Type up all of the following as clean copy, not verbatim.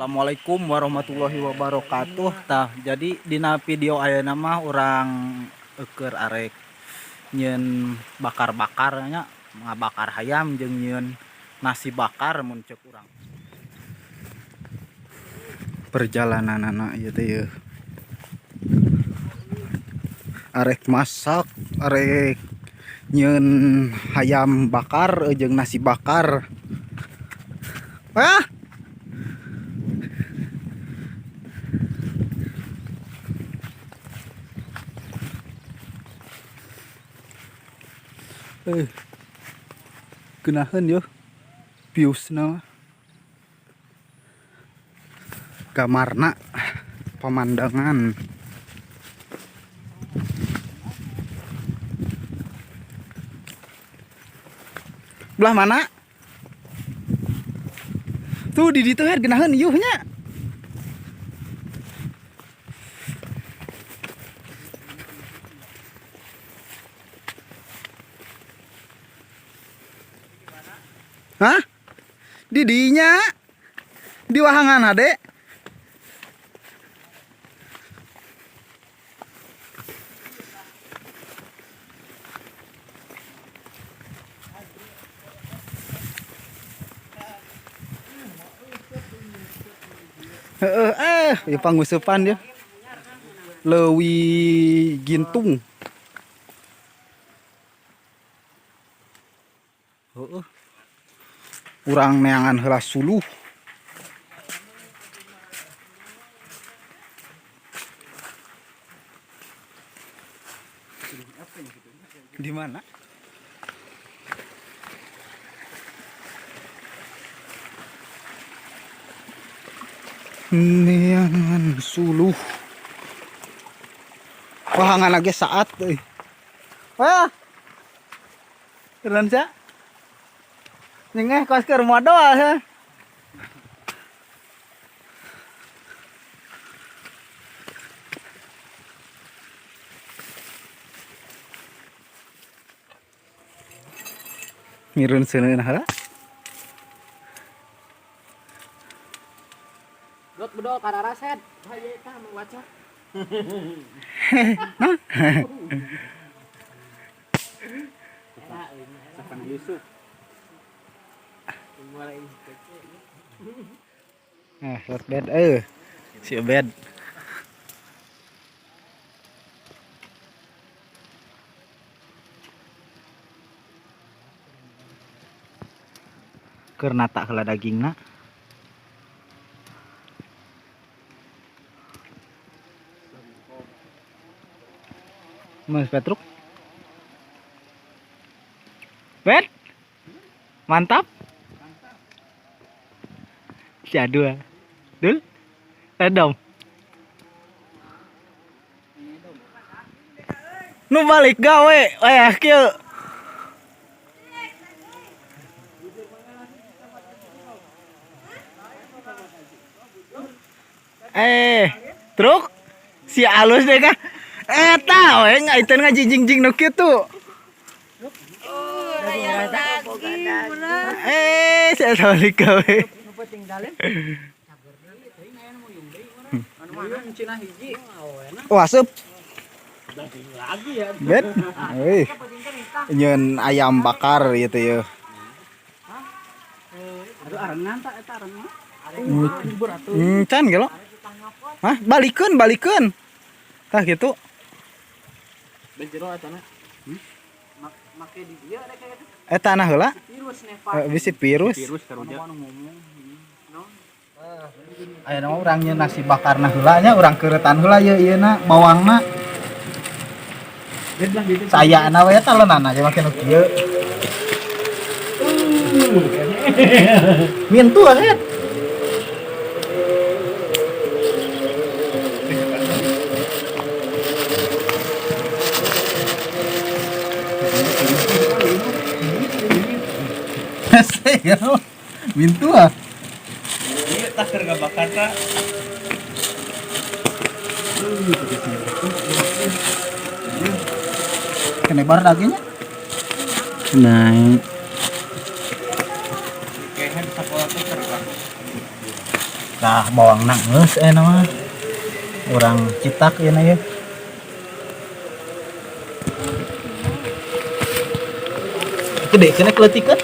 Assalamualaikum warahmatullahi wabarakatuh. Tah, jadi dina video ayeuna mah urang keur arek nyieun bakar-bakar nya, ngabakar hayam jeung nyieun nasi bakar mun ceuk urang. Perjalananana ieu teh yeuh. Arek masak, arek nyieun hayam bakar jeung nasi bakar. Ah. Geunaheun yeuh viewsna mah. Gamarna pemandangan. Belah mana? Tuh di ditu her geunaheun ieuh nya. Hah? Di dinya? Di wahangan ade? Heeh, ieu panguseupan dia. Leuwi Gintung. Heeh. Urang neangan heula suluh. Di mana? Neangan suluh. Wahangan lagi saat euy. Wah. Keren sia. Nyengeh kos keur modal ya. Ngireun seuneun heula. Lot bedol kararaset. Haye tah maca. Nah. Sapan Yusuf. Lot bed si bed. Keur nata heula dagingna. Mas Petruk. Bet. Mantap. Jadul. Dul. Redom. Nu balik gawe, kieu. Truk si alus deh kah? Eta we ngaiteun ngajijing-jing nu kitu. Si eta balik gawe. Wah, asup. Bet. Euy. Nyeun ayam bakar gitu ya. Aduh arengan tak eta arengan. Can gelo. Hah, balikeun, balikeun. Tah gitu. Ben jero eta na. Make di dieu ada kayak gitu. Eta nah heula. Virus nepa. Bisi virus. Virus karunya. Ayeuna mah urang nyeun nasi bakarna heula nya, urang keuretan heula ieu ieuna bawangna. Sayana we taleunana ge make nu kieu. Mintu ahet. Mintu ah. Iya tah keur ngabakar tah. Kene bar dagingnya. Naik. Kehen sakola teh keur. Tah bawangna geus aya mah. Urang citak ieu na ye. Gede kena keleutikan.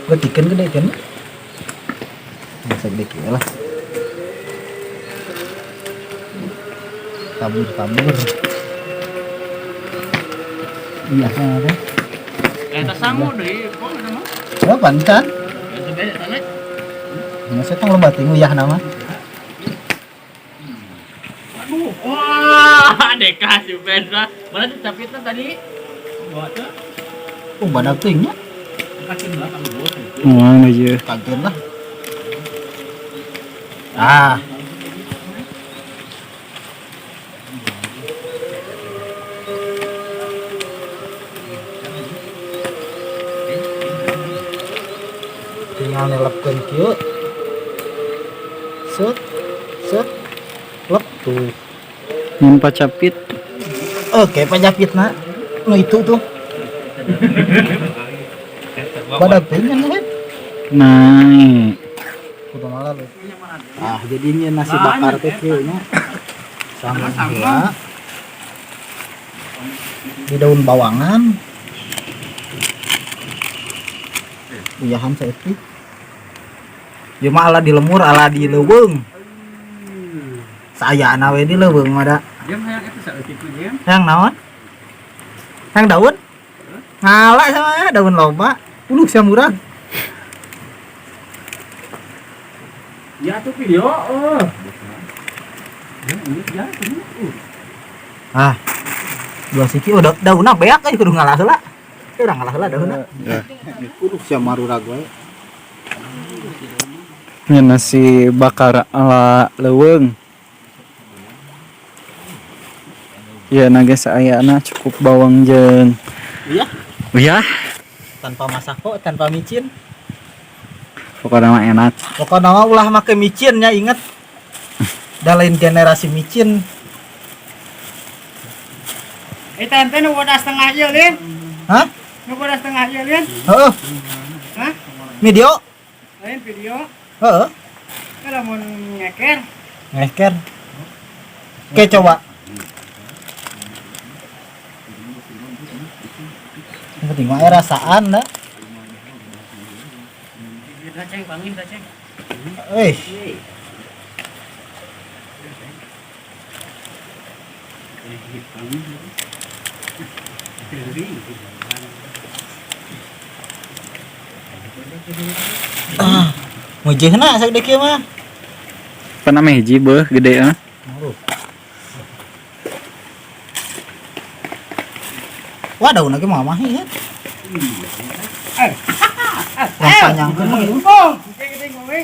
Keleutikan gede kan? Masa gede kieu lah. Tabur-tabur. Iya, sama teh. Eta sangu deui, kok eta mah. Ya pancan. Eta beda sana. Masa tong loba teh nguyah nama. Aduh, wah, deka si Bendra. Mana tuh capitna tadi? Bawa tuh. Oh, badak teh nya. Kaki belakang bos. Mana ieu? Kaget lah. Ah. Tinggal nelepkeun kieu. Set, set, lep tuh. Mun pacapit. Oke, pacapitna. Nu itu tuh. Badak teh nya nih. Nah. Kudu malah lu. Ah, jadinya nasi bakar teh kieu nya. Sama heula. Di daun bawangan. Uyahan saeutik. Ieu mah ala di lemur, ala di leuweung. Saayana we di leuweung mah da. Jam hayang eta saeutik ku jam. Hayang naon? Hayang daun? Ngala sama ya, daun loba. Uluh sia murah. Ya tuh video, oh. Ya, ini ya tuh. Ah. Dua siki udah daunna beak euy kudu ngalah heula. Urang ngalah heula daunna. Ya. Kudu sia marurag wae. Ini nasi bakar ala leuweung. Ya naga saayana cukup bawang jeung. Iya. Iya. Tanpa masako, tanpa micin. Pokoknya mah enak. Pokoknya mah ulah make micin nya inget. Da lain generasi micin. Tente nu bodas setengah ieu, Lin. Hah? Nu bodas setengah ieu, Lin. Heeh. Hah? Video? Lain video. Heeh. Kalau mun ngeker. Ngeker. Oke, coba. Yang penting mah rasaan dah. Ceng, pangin ceng. Eh. Ah, mujehna sagede kieu mah. Pernah mah hiji beuh gede ah. Wah, daun lagi mah mahi ya. Kurang panjangkeun mah ieu. Oh, gede gue.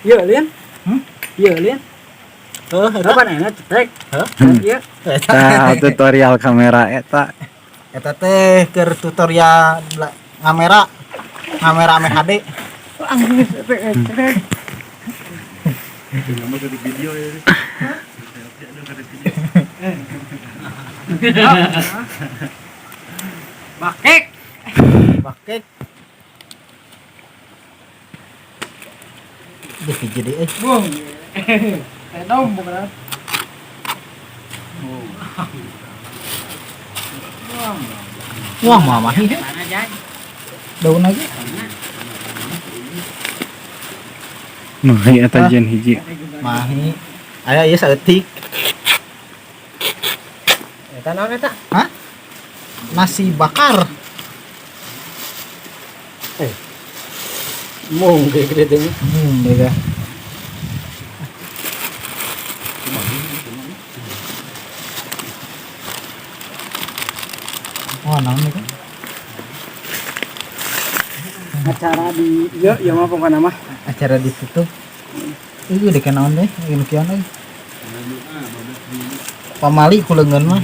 Iya, Lin. Hmm? Iya, Lin. Heuh, eta. Kapan enak cetek? Heuh. Iya. Tah tutorial kamera eta. Eta teh keur tutorial ngamera. Ngamera ame HD. Bakek. Bakek. Duh, hiji deui euy. Bung. Teh dom bukan. Wah, mama ini. Mana, Jay? Daun lagi. Mahi eta jeung hiji. Mahi. Aya ieu saeutik. Eta naon eta? Hah? Nasi bakar. Mung gede teh. Dega. Oh, naon ieu? Acara di ieu ieu mah pokona mah. Acara ditutup. Ieu dek naon teh? Ieu kieu euy. Pamali ku leungeun mah.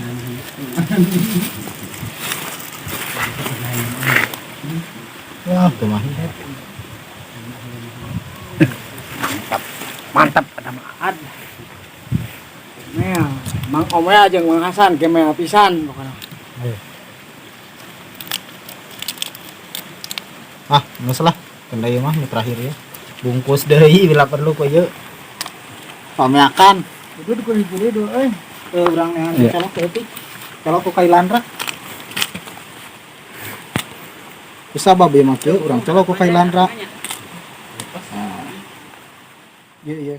Wah, kumaha. Mantap ada mah ad. Mel, Mang Omel jeung Mang Hasan ge mel pisan pokona. Ah, geus lah. Kenda ieu mah nu terakhir ya. Bungkus deui bila perlu ku ieu. Pameakan. Itu di kulit dulu euy. Eh, urang neangan Iya. colok leutik. Colok ku kailandra. Bisa babe mah kieu urang colok ku kailandra. Iya iya.